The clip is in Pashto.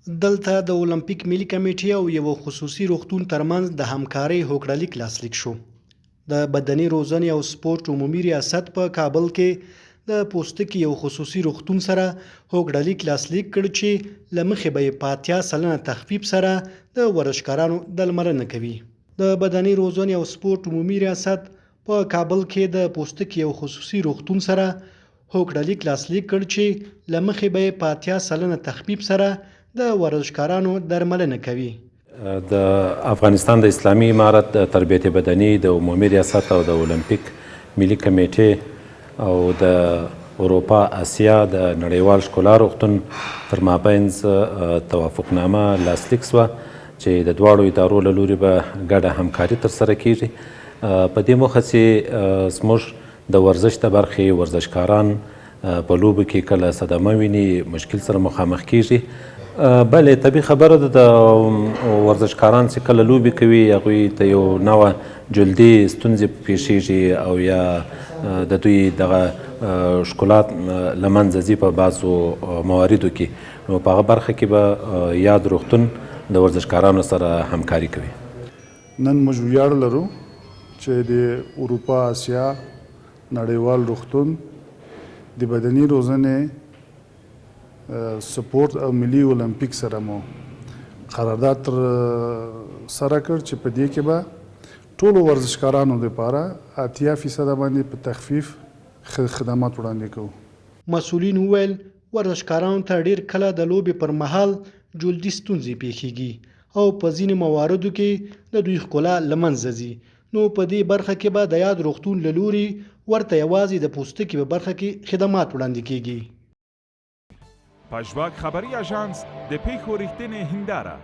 دلته د المپیک ملي کمېټې او یوه خصوصي روغتون ترمنځ د همکارۍ هوکړه لیک لاسلیک شو. د بدني روزنې او سپورټ عمومي ریاست په کابل کې د پوستکي یو خصوصي روغتون سره هوکړه لیک لاسلیک کړ چې له مخې به یې په 80% تخفیف سره د ورزشکارانو درملنه کوي. د بدني روزنې او سپورټ عمومي ریاست په کابل کې د پوستکي یو خصوصي روغتون سره هوکړه لیک لاسلیک کړ چې له مخې به یې په 80% تخفیف سره د ورزشکارانو درملنه کوي. د افغانستان د اسلامي امارت د تربیت بدني د عمومي ریاست او د المپیک ملي کمېټې او د اروپا اسیا د نړیوال ښکلا روغتون تر مابینځ توافقنامه لاسلیک شوه چې د دواړو ادارو له لوري به ګډه همکاري ترسره کیږي. په دې موخه چې زموږ د ورزش د برخې ورزشکاران په لوبو کې کله صدمه ویني، مشکل سره مخامخ کیږي. بله طبیعي خبره ده، د ورزشکاران چې کله لوبې کوي هغوی ته یو نوع جلدي ستونزې پیښیږي او یا د دوی دغه ښکلا له منځه ځي په بعضو مواردو کې، نو په هغه برخه کې به یاد روغتون د ورزشکارانو سره همکاري کوي. نن موږ ویاړ لرو چې د اروپا اسیا نړیوال روغتون د بدني روزنې، سپورت او ملي المپیک سره مو قرارداد تر سره کړ چې په دې کې به ټولو ورزشکارانو لپاره 80% باندې په تخفیف خدمات وړاندې کوو. مسؤلینو وویل، ورزشکارانو ته ډېر کله د لوبې پر مهال جلدي ستونزې پېښېږي او په ځینې مواردو کې د دوی ښکلا له منځه ځي، نو په دې برخه کې به د یاد روغتون له لوري ورته یوازې د پوستکي په برخه کې خدمات وړاندې کېږي. پژواک خبري اژانس د پېښو رښتینې هنداره.